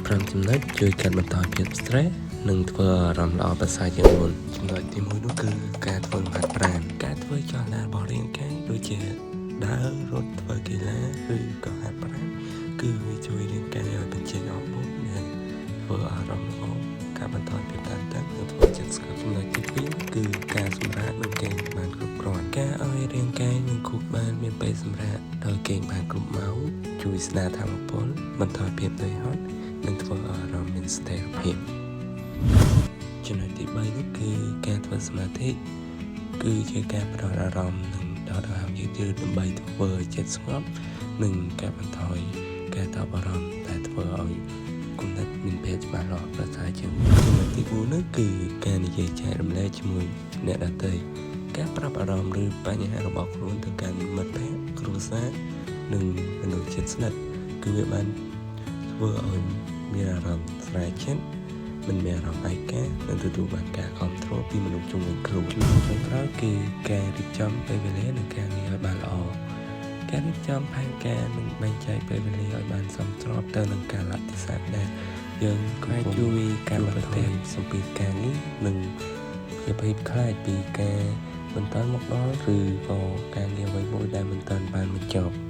5ចំណុចជួយកាត់បន្ថយភាព stress និងធ្វើឲ្យអារម្មណ៍ល្អប្រសើរជាងមុនចំណុចទី1នោះគឺការធ្វើលំហាត់ប្រាណការធ្វើចលនារបស់រាងកាយដូចជាដើររត់ធ្វើកីឡាឬក៏ហាត់ប្រាណគឺវាជួយរាងកាយឲ្យបញ្ចេញអរម៉ូនដែលធ្វើឲ្យអារម្មណ៍ល្អកាត់បន្ថយភាពតានតឹងនិងធ្វើចិត្តស្ងប់ចំណុចទី2គឺការសម្រាកនិងគេងបានគ្រប់គ្រាន់ការឲ្យរាងកាយនិងខួរក្បាលមានពេលសម្រាកដោយគេងបានគ្រប់ម៉ោងជួយស្ដារថាមពលបន្ថយភាពនឿយហត់និងធ្វើឲ្យអារម្មណ៍មានស្ថិរភាព ចំណុចទី3នោះគឺការធ្វើសមាធិគឺជាការផ្ដោតអារម្មណ៍និងដកដង្ហើមយឺតៗដើម្បីធ្វើឲ្យចិត្តស្ងប់និងការបន្ថយការតបអារម្មណ៍ដែលធ្វើឲ្យគំនិតមានភាពច្បាស់លាស់ប្រសើរជាងចំណុចទី4នោះគឺការនិយាយចែករំលែកជាមួយអ្នកដទៃការប្រាប់អារម្មណ៍ឬបញ្ហារបស់ខ្លួនទៅកាន់មិត្តភក្តិគ្រួសារនិងមនុស្សជិតស្និទ្ធគឺវាបានធ្វើឲ្យមានអារម្មណ៍ស្រាយចិត្ត មិនមានអារម្មណ៍ឯកានិងទទួលបានការគាំទ្រពីមនុស្សជុំវិញខ្លួនចំណុចចុងក្រោយគឺការរៀបចំពេលវេលានិងការងារឲ្យបានល្អការរៀបចំផែនការនិងបែងចែកពេលវេលាឲ្យបានសមស្របទៅនឹងកាលៈទេសៈដែលយើងកំពុងជួយកាត់បន្ថយសម្ពាធការងារនិងភាពភ័យខ្លាចពីការមិនទាន់មកដល់ឬក៏ការងារអ្វីមួយដែលមិនទាន់បានបញ្ចប់។